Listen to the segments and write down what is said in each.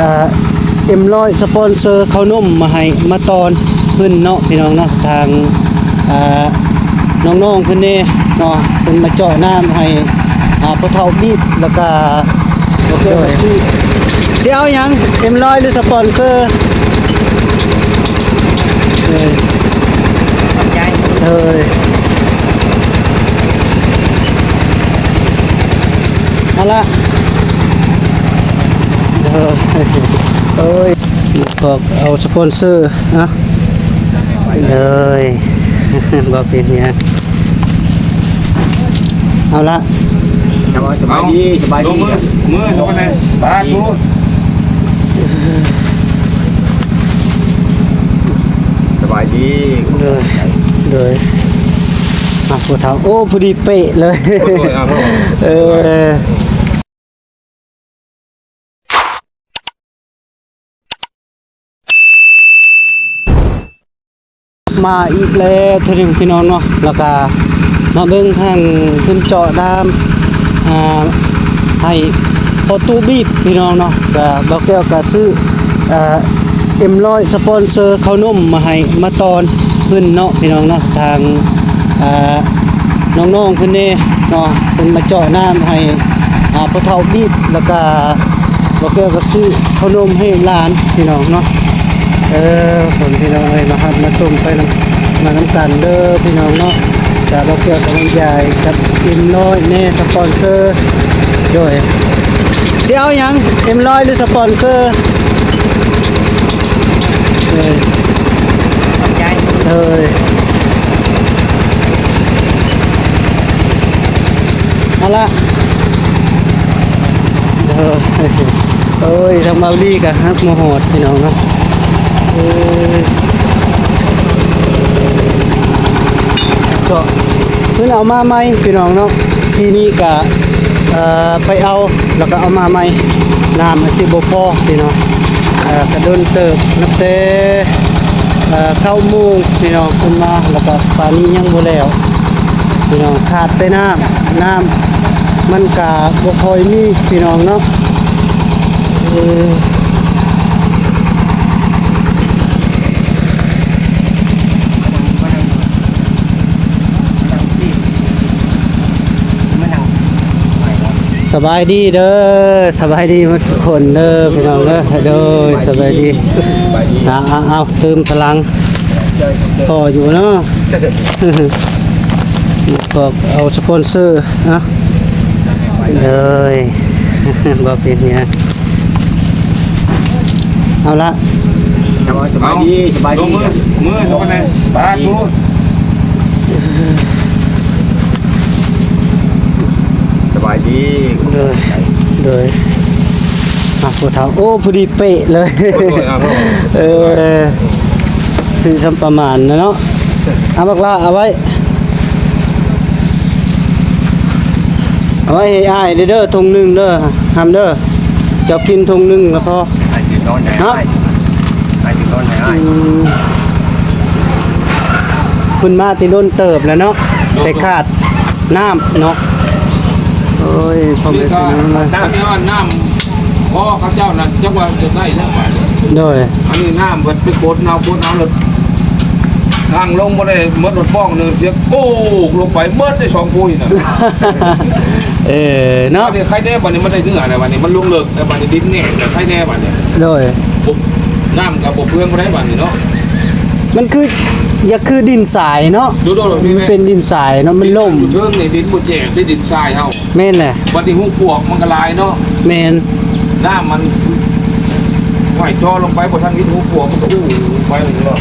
ເອັມຮ້ອຍສະປອນເຊີເຂົ້າໜົມມາໃຫ້ ມາຕອນເພິ່ນເນາະ ພີ່ນ້ອງເນາະ. ທາງ ອ່າ ນ້ອງໆເພິ່ນແດ່ເນາະ ເພິ່ນມາເຈາະນ້ຳໃຫ້ ອ່າ ພໍ່ເຖົ້າບີບ ແລ້ວກະ ໂອເຄ ໂດຍ ຊິ ຊິເອົາຫຍັງ ເອັມຮ້ອຍ ຫຼື ສະປອນເຊີ? ເອີ ຂອບໃຈ ເອີ ເອົາລະ ເອີ ເອີຍ ຂອບ ເອົາສະປອນເຊີ ເອົາ ເອີຍ ບໍ່ເປັນຫຍັງ ເອົາລະ ສະບາຍດີ ສະບາຍດີ ເອົາ ລົງມື ມືລົງມາແດ່ ສາທຸ ສະບາຍດີ ເອີ ໂດຍ ອ່ະ ຜູ້ເຖົ້າ ໂອ້ ພໍດີເປະເລີຍ ໂດຍ ອ່ະ ເອີ ມາອີກແລ້ວເທື່ອໜຶ່ງ ພີ່ນ້ອງເນາະ ແລ້ວກະມາເບິ່ງທາງເພິ່ນເຈາະນ້ຳ ອ່າ ໃຫ້ພໍ່ຕູ້ບີບ ພີ່ນ້ອງເນາະ. ກະບ່າວແກ້ວກະຊື້ ອ່າ ເອັມຮ້ອຍສະປອນເຊີເຂົ້າໜົມມາໃຫ້ ມາຕອນເພິ່ນເນາະ ພີ່ນ້ອງເນາະ. ທາງ ອ່າ ນ້ອງໆເພິ່ນແດ່ເນາະ ເພິ່ນມາເຈາະນ້ຳໃຫ້ ອ່າ ພໍ່ເຖົ້າບີບ ແລ້ວກະ ບໍ່ແກ້ວກໍຊື້ເຂົ້າໜົມໃຫ້ຫຼານພີ່ນ້ອງເນາະ. ເອີ ຄົນພີ່ນ້ອງເອີຍ ມາຮັບມາຊົມໄປນຳ ມານຳກັນເດີພີ່ນ້ອງເນາະ. ກະບໍ່ແກ້ວກະບັນຍາຍກັບເອັມຮ້ອຍແດ່ ສະປອນເຊີ ໂດຍ ຊິເອົາຫຍັງ ເອັມຮ້ອຍ ຫຼື ສະປອນເຊີ? ເອີ ຂອບໃຈ ເອີ ເອົາລະ ເອີ ໂອ້ຍ ທາງບ່າວລີກະຮັກມາຮອດພີ່ນ້ອງເນາະ. ເອີ ກໍເພິ່ນເອົາມາໃໝ່ພີ່ນ້ອງເນາະ ທີ່ນີ້ກະ ເອີ ໄປເອົາ ແລ້ວກໍເອົາມາໃໝ່ ນ້ຳມັນຊິບໍ່ພໍພີ່ນ້ອງ. ເອີ ກະດົນເຕີບ ນັບແຕ່ ເອີ ເກົ້າໂມງພີ່ນ້ອງ ເພິ່ນມາ ແລ້ວກໍປານນີ້ຍັງບໍ່ແລ້ວພີ່ນ້ອງ ຂາດແຕ່ນ້ຳ ນ້ຳມັນກະບໍ່ຄ່ອຍມີພີ່ນ້ອງເນາະ. ເອີ ສະບາຍດີເດີ ສະບາຍດີໝົດທຸກຄົນເດີພີ່ນ້ອງເດີ. ໂດຍ ສະບາຍດີ ສະບາຍດີ ເອົາ ເອົາ ເອົາ ຕື່ມພະລັງ ພໍຢູ່ເນາະ. ຂອບ ເອົາສະປອນເຊີ ເອົາ ເດີຍ ບໍ່ເປັນຫຍັງ ເອົາລະ ສະບາຍດີ ສະບາຍດີ ເອົາ ລົງມື ມືລົງມາແດ່ ສາທຸ ສະບາຍດີ ໂດຍ ໂດຍ ອ່ະ ຜູ້ເຖົ້າ ໂອ້ ພໍດີເປະເລີຍ ໂດຍ ອ່ະ ເອີ ຄືສ່ຳປະມານນະເນາະ ເອົາບັກຫຼ້າເອົາໄວ້ ເອົາໄວ້ໃຫ້ອ້າຍເດີ ຖົງໜຶ່ງເດີ ຫຳເດີ ເຈົ້າກິນຖົງໜຶ່ງລະພໍ ອ້າຍຊິນອນໃຫ້ ເນາະ ອ້າຍ ອ້າຍຊິນອນໃຫ້ອ້າຍ ອືມ ເພິ່ນມາແຕ່ດົນເຕີບແລ້ວເນາະ ແຕ່ຂາດນ້ຳເນາະ ໂອ້ຍ ພໍ່ແມ່ພີ່ນ້ອງເອີຍ ນ້ຳ ນ້ຳ ພໍເຂົາເຈົ້ານັ້ນ ຈັກວ່າຈະໄດ້ແລ້ວບາດນີ້ ໂດຍ ອັນນີ້ນ້ຳເພິ່ນໄປກົດເອົາ ກົດເອົາແລ້ວ ທາງລົງບໍ່ໄດ້ໝົດ ລົດປ້ອງໜຶ່ງ ສຽງໂກກລົງໄປໝົດໄດ້ສອງຜູ້ນີ້ນະ ເອີ ເນາະ ບາດນີ້ໄຄແດ່ ບາດນີ້ມັນໄດ້ເນື້ອແລ້ວ ບາດນີ້ມັນລົງເລິກແລ້ວ ບາດນີ້ດິນແໜ້ນແລ້ວ ໄຄແດ່ບາດນີ້ ໂດຍ ບໍ່ ນ້ຳກໍບໍ່ເປືອງບໍ່ໄດ້ບາດນີ້ເນາະ ມັນຄື ຢາກຄືດິນຊາຍເນາະ ໂດຍໆ ມັນເປັນດິນຊາຍເນາະ ມັນລົມ ຢູ່ເທິງນີ້ດິນບໍ່ແຈບ ໄດ້ດິນຊາຍເຮົາ ແມ່ນແຫຼະ ບັດນີ້ຮູຂວາກມັນກໍຫຼາຍເນາະ ແມ່ນ ນ້ຳມັນ ຫ້ວຍ ເຈາະລົງໄປບໍ່ທັນເຫັນຮູຂວາກ ມັນກໍອູ່ໄປເລີຍເນາະ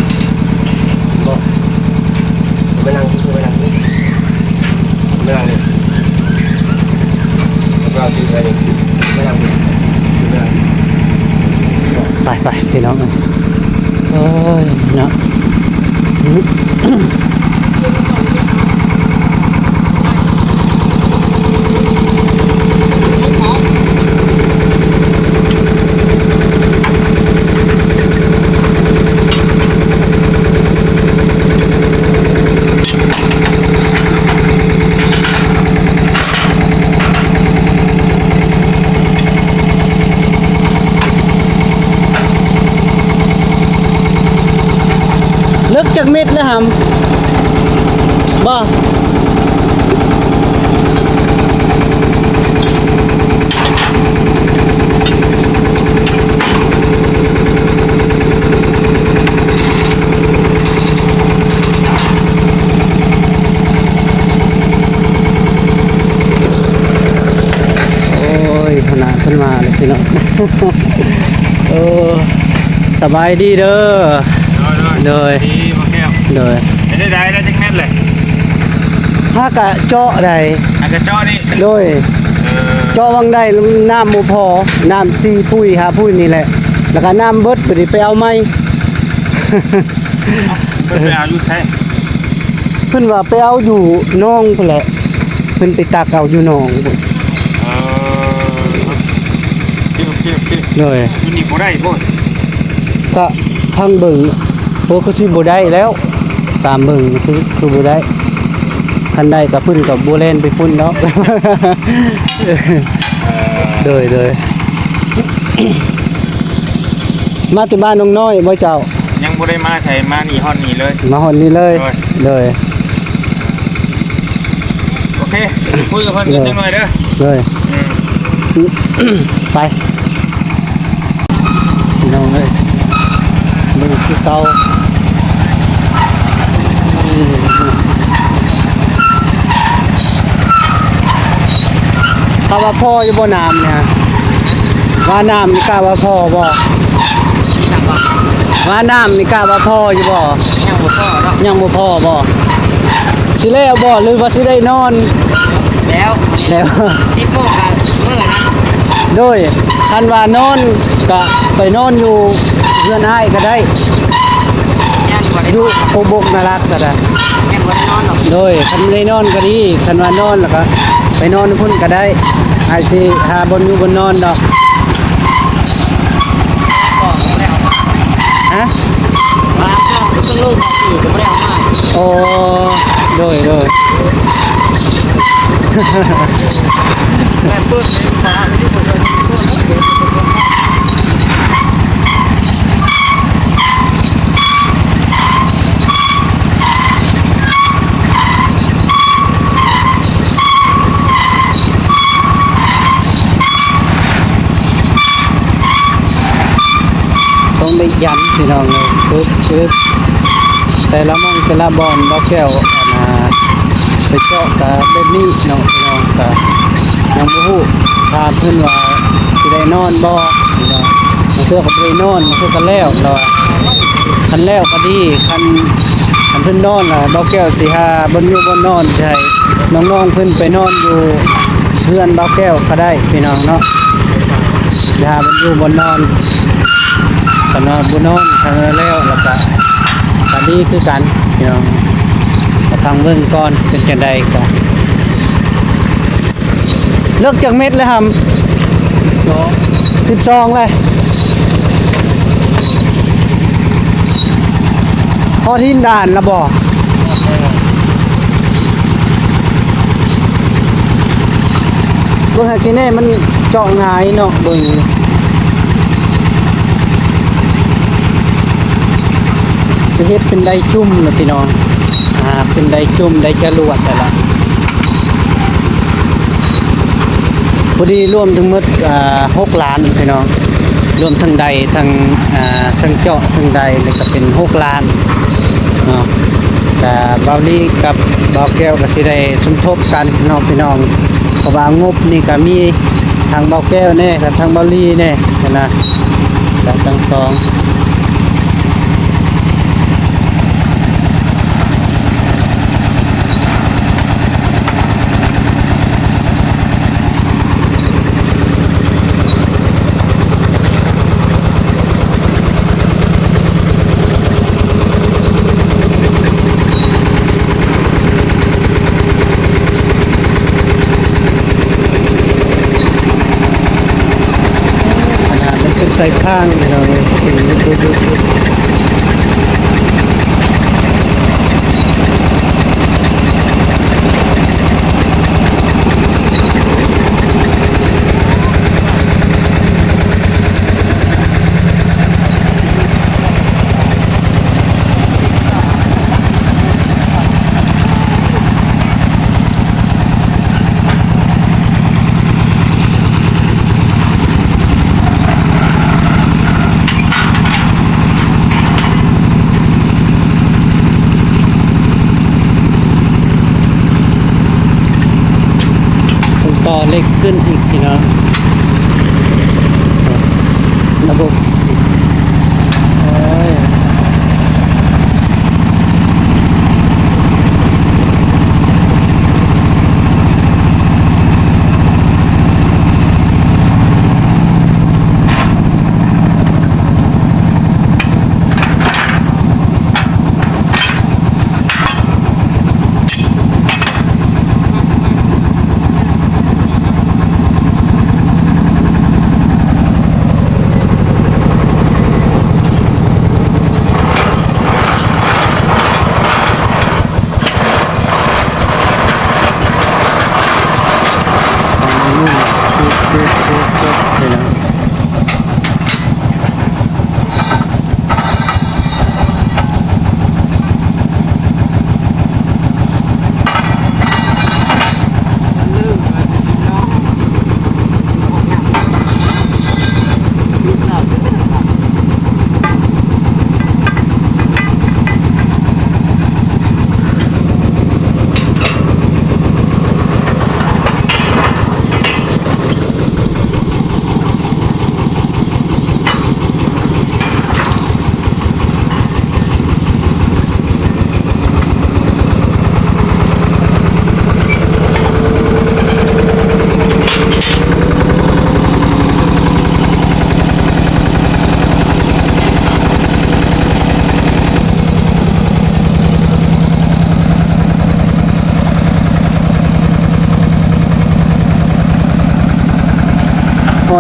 ເນາະ ໄປນັ່ງ ໄປນັ່ງ ໄປນັ່ງນີ້ ໄປນັ່ງນີ້ ໄປນັ່ງນີ້ ໄປນັ່ງນີ້ ໄປ ໄປ ພີ່ນ້ອງເອີຍ ໂອ້ຍ ເນາະ. ໂ ຫຳ ບໍ່? ໂອ້ຍ ຫົວໜ້າເພິ່ນມາແລ້ວພີ່ນ້ອງ. ໂອ້ ສະບາຍດີເດີ. ໂດຍ ໂດຍ ໂດຍ ດີບໍ່ແກ້ວ. ໂດຍ ເຮັດໄດ້ໄດ້ຈັກແມັດເລີຍ? ຫາກະເຈາະໄດ້ ຫາກະເຈາະນີ້. ໂດຍ ເອີ ເຈາະຫວ່າງໃດ ນ້ຳບໍ່ພໍ ນ້ຳສີ່ປຸ້ຍຫ້າປຸ້ຍນີ້ແຫຼະ ແລ້ວກະນ້ຳເບິດ ບາດນີ້ໄປເອົາໃໝ່. ເອົ້າ ເພິ່ນໄປເອົາຢູ່ໃສ? ເພິ່ນວ່າໄປເອົາຢູ່ໜອງພຸ້ນແຫຼະ ເພິ່ນໄປຕັກເອົາຢູ່ໜອງພຸ້ນ. ເອີ ໂອເຄ ໂອເຄ ໂອເຄ. ໂດຍ ຢູ່ນີ້ບໍ່ໄດ້ບໍ່? ກະຟັງເບິ່ງ ໂອ້ ຄືຊິບໍ່ໄດ້ແລ້ວ ຕາມເບິ່ງຄື ຄືບໍ່ໄດ້. ຄັນໄດ້ກະເພິ່ນກະບໍ່ແລ່ນໄປພຸ້ນດອກ. ເອີ ໂດຍ ໂດຍ. ມາແຕ່ບ້ານໜອງນ້ອຍບໍ່ເຈົ້າ? ຍັງບໍ່ໄດ້ມາໃສ ມານີ້ຮອດນີ້ເລີຍ ມາຮອດນີ້ເລີຍ. ໂດຍ ໂດຍ ໂອເຄ ຄຸຍກັບເພິ່ນ ໂດຍ ຈັກໜ້ອຍເດີ. ໂດຍ ອືມ ໄປ ພີ່ນ້ອງເອີຍ ເບິ່ງຄືເກົ່າ. ກະວ່າພໍຢູ່ບໍ່ນ້ຳນີ້? ວ່ານ້ຳນີ້ກະວ່າພໍບໍ່? ວ່ານ້ຳນີ້ກະວ່າພໍຢູ່ບໍ່? ຍັງບໍ່ພໍເນາະ ຍັງບໍ່ພໍບໍ່? ຊິແລ້ວບໍ່ ຫຼືວ່າຊິໄດ້ນອນ? ແລ້ວ ແລ້ວ ສິບໂມງກະເມືອນະ. ໂດຍ ຄັນວ່ານອນກະໄປນອນຢູ່ເຮືອນອ້າຍກະໄດ້ ຍັງບໍ່ໄດ້ ຢູ່ໂຄບົກນາລັກກະໄດ້ ຍັງບໍ່ໄດ້ນອນດອກ. ໂດຍ ຄັນໄດ້ນອນກະດີ ຄັນວ່ານອນແລ້ວກະໄປນອນພຸ້ນກະໄດ້ ອ້າຍຊິຫາບ່ອນຢູ່ບ່ອນນອນດອກ. ຮະ? ໂອ້ ໂດຍ ໂດຍ. ຕ້ອງໄດ້ຢັນພີ່ນ້ອງເອີຍ ປຶບ ປຶບ ແຕ່ລະໝ່ອງແຕ່ລະບ່ອນ ບໍ່ແກ້ວ ອັນນ່າ ໄປເຈາະກະແບບນີ້ເນາະ ພີ່ນ້ອງ ກະຍັງບໍ່ຮູ້ ຖາມເພິ່ນວ່າຊິໄດ້ນອນບໍ່ ບາງເທື່ອກະບໍ່ໄດ້ນອນ ບາງເທື່ອກະແລ້ວ ລາວວ່າ ຄັນແລ້ວກະດີ ຄັນ ຄັນເພິ່ນນອນລະ ບ່າວແກ້ວຊິຫາບ່ອນຢູ່ບ່ອນນອນ ຊິໃຫ້ນ້ອງໆເພິ່ນໄປນອນຢູ່ເຮືອນບ່າວແກ້ວກະໄດ້ ພີ່ນ້ອງເນາະ ຊິຫາບ່ອນຢູ່ບ່ອນນອນ ຄັນວ່າບໍ່ນອນ ຄັນວ່າແລ້ວລະກະ ກະດີຄືກັນ ພີ່ນ້ອງ ກະຟັງເບິ່ງກ່ອນ ເປັນຈັ່ງໃດກະ ເລິກຈັກເມັດແລ້ວຫຳ? ສິບສອງ ສິບສອງແລ້ວ ຮອດຫີນດານລະບໍ່? ເບິ່ງໃຫ້ທີ່ແນ່ ມັນເຈາະງ່າຍເນາະ ເບິ່ງ ຊິເຮັດເປັນໄດຈຸ້ມລະພີ່ນ້ອງ ອ່າ ເປັນໄດຈຸ້ມ ໄດຈະຫຼວດຫັ້ນລະ ພໍດີລວມທັງໝົດ ອ່າ ຫົກລ້ານພີ່ນ້ອງ ລວມທັງໄດ ທັງ ອ່າ ທັງເຈາະ ທັງໄດ ນີ້ກະເປັນຫົກລ້ານເນາະ ກະບ່າວລີກັບບ່າວແກ້ວກະຊິໄດ້ສົມທົບກັນເນາະ ພີ່ນ້ອງ ເພາະວ່າງົບນີ້ກະມີ ທາງບ່າວແກ້ວແດ່ ກັບທາງບ່າວລີແດ່ຫັ້ນນະ ກະທັງສອງ ຂະໜາດມັນເປັນສາຍພາງພີ່ນ້ອງເອີຍ ເປັນ ຂະໜາດ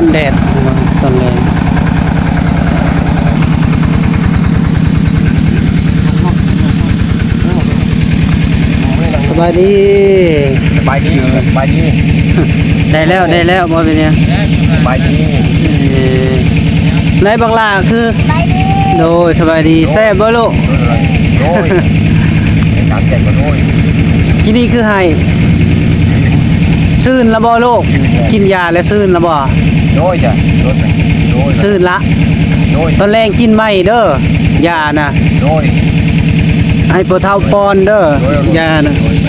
ແດດ ຕອນແລງ. ສະບາຍດີ ສະບາຍດີ ສະບາຍດີ. ໄດ້ແລ້ວ ໄດ້ແລ້ວ ບໍ່ເປັນຫຍັງ. ສະບາຍດີ. ເອີ ໄດ້ບັກຫຼ້າຄື ສະບາຍດີ. ໂດຍ ສະບາຍດີ. ໂດຍ ແຊບບໍ່ລູກ? ໂດຍ ໂດຍ ໃນການແກງກໍໂດຍ. ກິນນີ້ຄືໄຫ້ ຊື່ນລະບໍ່ລູກ? ກິນຢາແລ້ວຊື່ນລະບໍ່? ໂດຍຈ້ະ ໂດຍ ໂດຍ ຊື່ນລະ. ໂດຍ ຕອນແລງກິນໃໝ່ເດີ ຢານະ. ໂດຍ ໃຫ້ພໍ່ເຖົ້າປ້ອນເດີ ໂດຍ ຢານະ. ໂດຍ ດ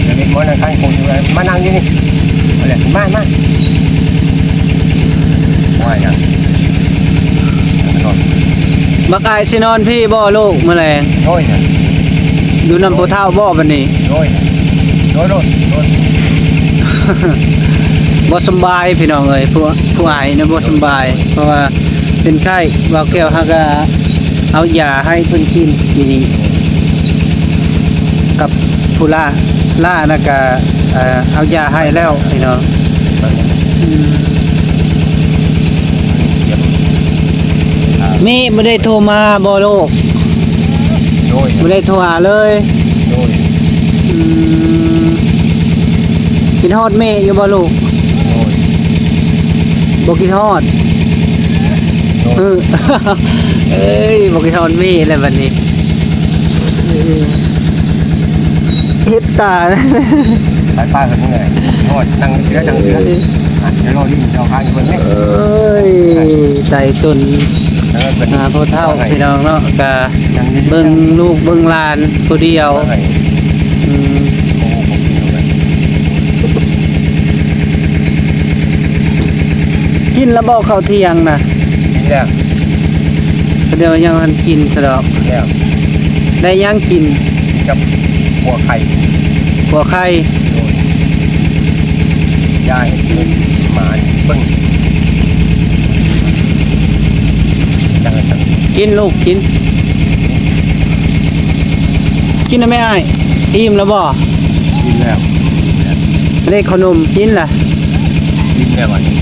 ຽວນີ້ມານັ່ງຂ້າງຄົງຢູ່ ມານັ່ງຢູ່ນີ້ ມາເລີຍ ມາ ມາ ວ່າຫຍັງ. ບັກອ້າຍຊິນອນພີ້ບໍ່ລູກມື້ແລງ? ໂດຍ ຢູ່ນຳຜູ້ເຖົ້າບໍ່ບັດນີ້? ໂດຍ ໂດຍ ໂດຍ ໂດຍ. ບໍ່ສຳບາຍພີ່ນ້ອງເອີຍ ຜູ້ ຜູ້ອ້າຍນີ້ບໍ່ສຳບາຍ ເພາະວ່າເປັນໄຂ້. ບ່າວແກ້ວຫາກະເອົາຢາໃຫ້ເພິ່ນກິນ ມື້ນີ້ ກັບຜູ້ຫຼ້າ ຫຼ້ານະກະ ເອີ ເອົາຢາໃຫ້ແລ້ວພີ່ນ້ອງ. ອືມ ເມບໍ່ໄດ້ໂທມາບໍ່ລູກ? ໂດຍ ບໍ່ໄດ້ໂທຫາເລີຍ. ໂດຍ ອືມ ຄິດຮອດເມຢູ່ບໍ່ລູກ? ໂດຍ ບໍ່ຄິດຮອດ. ໂດຍ ເອີ ເອີຍ ບໍ່ຄິດຮອດເມແລ້ວບັດນີ້. ເຮັດຕາ ໄປປ້າເພິ່ນນີ້ແຫຼະ ຮອດນັ່ງເຮືອ ນັ່ງເຮືອ ອ່ະ ດຽວລໍຫຼິ້ນ ເຈົ້າຄ້າງເບິ່ງແດ່. ເອີຍ ໃສ່ຕົນ ເອີ ເພິ່ນ ອ່າ ຜູ້ເຖົ້າພີ່ນ້ອງເນາະ ກະເບິ່ງລູກເບິ່ງຫຼານຜູ້ດຽວ. ອືມ ກິນແລ້ວບໍ່ເຂົ້າທ່ຽງນະ? ກິນແລ້ວ. ແສດງວ່າຍັງບໍ່ທັນກິນຊະດອກ. ແລ້ວ ໄດ້ຫຍັງກິນ? ກິນກັບຂົ້ວໄຂ່. ຂົ້ວໄຂ່. ໂດຍ ຢາຍເບິ່ງ ໝາເບິ່ງ ກິນລູກ ກິນ ກິນນະແມ່ອ້າຍ. ອີ່ມແລ້ວບໍ່? ອີ່ມແລ້ວ. ເດ້ ເຂົ້າໜົມກິນລະ? ອີ່ມແລ້ວບັດນີ້.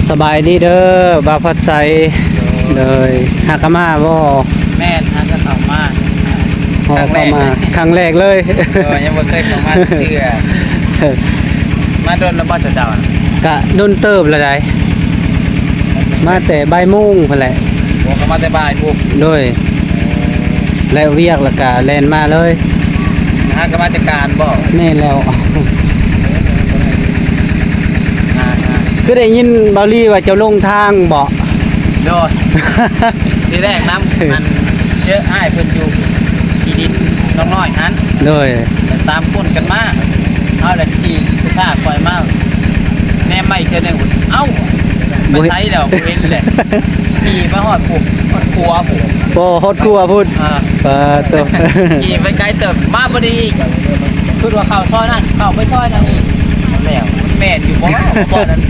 ສະບາຍດີເດີ ບ່າວພັດໄຊ. ໂດຍ ຫາກະມາບໍ່? ແມ່ນ ຫາກະເຂົ້າມາ ອໍ ຄັ້ງແລກ ເຂົ້າມາຄັ້ງແລກເລີຍ. ໂດຍ ຍັງບໍ່ເຄີຍເຂົ້າມາເທື່ອ. ມາດົນແລ້ວບໍ່ເຈົ້າ? ກະດົນເຕີບແລ້ວໃດ໋ ມາແຕ່ບ່າຍໂມງພຸ້ນແຫຼະ. ໂອ້ ກະມາແຕ່ບ່າຍພຸ້ນ. ໂດຍ ແລ້ວວຽກແລ້ວກະແລ່ນມາເລີຍ. ຫາກະມາແຕ່ການບໍ່? ແມ່ນແລ້ວ. ອ່າໆ ຄືໄດ້ຍິນບ່າວລີວ່າເຈົ້າຫຼົງທາງບໍ່? ໂດຍ ທີແລກນຳ ອັນ ເຈີອ້າຍເພິ່ນຢູ່ທີ່ດິນນ້ອງນ້ອຍຫັ້ນ. ໂດຍ ຕາມກົນກັນມາ ເອົາແລ້ວຂີ່ສຸພາຄ່ອຍມາ ແນມມາອີກເທື່ອໜຶ່ງ ເອົ້າ ໄປໃສແລ້ວ ບໍ່ເຫັນແຫຼະ. ຂີ່ມາຮອດພຸ້ນ ຮອດຂົວພຸ້ນ. ບໍ່ ຮອດຂົວພຸ້ນ. ອ່າ ປາໂຕ ຂີ່ໄປໄກເຕີບ ມາບໍ່ດີອີກ ຄິດວ່າເຂົ້າຊອຍນັ້ນ ເຂົ້າໄປຊອຍນັ້ນອີກ ແລ້ວມັນແມ່ນຢູ່ບໍ່ ບ່ອນນັ້ນ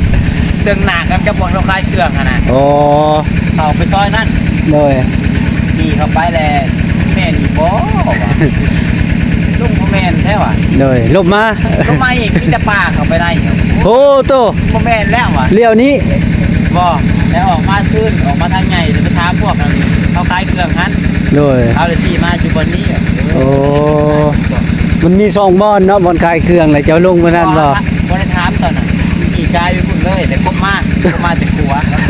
ເຊິ່ງໜ້າກັນກັບບ່ອນເຮົາຂາຍເຄື່ອງຫັ້ນນະ. ອໍ ເຂົ້າໄປຊອຍນັ້ນ. ໂດຍ ຂີ່ເຂົ້າໄປແລ້ວ ແມ່ນຢູ່ບໍ່ວະ ລຸງບໍ່ແມ່ນແທ້ວະ. ໂດຍ ຫຼົບມາ ຫຼົບມາອີກ ມີແຕ່ປ່າເຂົ້າໄປໃນ. ໂອ້ໂຕ ບໍ່ແມ່ນແລ້ວວະ ລ້ຽວນີ້. ບໍ່ ແລ້ວອອກມາຄືນ ອອກມາທາງໃຫຍ່ ແລ້ວໄປຖາມພວກນັ້ນ ເຂົາຂາຍເຄື່ອງຫັ້ນ. ໂດຍ ເຮົາເລີຍຂີ່ມາຈຸບ່ອນນີ້. ໂອ້ ມັນມີສອງບ່ອນເນາະ ບ່ອນຂາຍເຄື່ອງ ແລ້ວເຈົ້າລົງບ່ອນນັ້ນບໍ່? ບໍ່ໄດ້ຖາມຕອນນັ້ນ ຂີ່ກາຍໄປພຸ້ນເລີຍ ແລ້ວກົບມາ ກົບມາແຕ່ຂົວ ແລ້ວ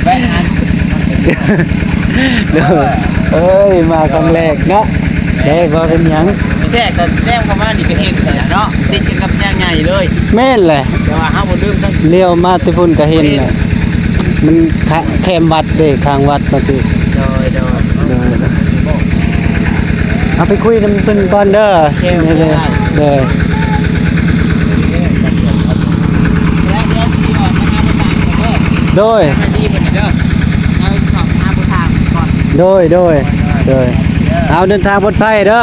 ແວະຫັ້ນ. ໂດຍ ເອີຍ ມາຄັ້ງແລກເນາະ. ເດ້ ບໍ່ເປັນຫຍັງ ແທ້ກໍແນມເຂົ້າມານີ້ກໍເຫັນແລ້ວເນາະ ຕິດກັນກັບທາງໃຫຍ່ເລີຍ. ແມ່ນແຫຼະ ແຕ່ວ່າເຮົາບໍ່ລືມ ລ້ຽວມາແຕ່ພຸ້ນກໍເຫັນແຫຼະ ມັນ ຄະ ແຄມວັດເດ້ ຂ້າງວັດມາຕິ. ໂດຍ ໂດຍ ໂດຍ ເອົາໄປຄຸຍນຳເພິ່ນກ່ອນເດີ. ໂອເຄ ໂອເຄ ໂດຍ ໂດຍ ແລ້ວດຽວຊິອອກ ໂດຍ ໜ້າທີ່ເພິ່ນເດີ ເຮົາສອບຫາຜູ້ທາງກ່ອນ ໂດຍ ໂດຍ ໂດຍ ເອົາເດີນທາງປອດໄພເດີ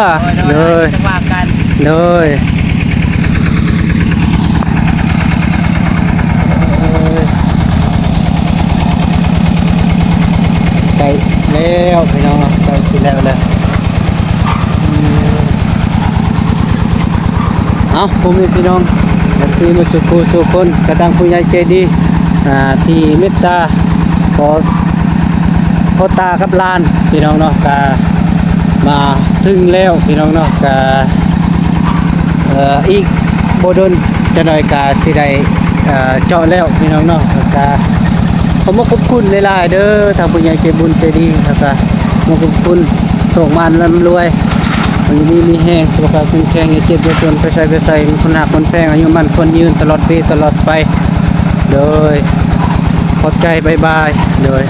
ໂດຍ ຈະວ່າກັນ ໂດຍ ໃກ້ແລ້ວພີ່ນ້ອງເນາະ ໃກ້ຊິແລ້ວແລ້ວ. ເອົາ ພໍ່ແມ່ພີ່ນ້ອງ ເອັຟຊີ ໝົດສູ່ຜູ້ສູ່ຄົນ ກະທັງຜູ້ໃຫຍ່ໃຈດີ ອ່າ ທີ່ເມດຕາ ຂໍ ພໍ່ຕາກັບຫຼານພີ່ນ້ອງເນາະ ກະມາເຖິງແລ້ວພີ່ນ້ອງເນາະ ກະ ເອີ ອີກບໍ່ດົນຈັກໜ້ອຍກະຊິໄດ້ ເອີ ເຈາະແລ້ວພີ່ນ້ອງເນາະ ກະ ຂໍຂອບຂອບຄຸນຫຼາຍໆເດີ ທາງຜູ້ໃຫຍ່ໃຈບຸນໃຈດີ ແລ້ວກະຂໍຂອບຂອບຄຸນ ໂຊກໝານລ່ຳລວຍ ຢູ່ດີມີແຮງ ສຸຂະພາບແຂງແຮງ ຢ່າເຈັບຢ່າຈົນ ໄປໃສໄປໃສ ມີຄົນຮັກຄົນແພງ ອາຍຸໝັ້ນຂວັນຍືນ ຕະຫຼອດປີຕະຫຼອດໄປ ໂດຍ ຂອບໃຈ ບາຍບາຍ ໂດຍ.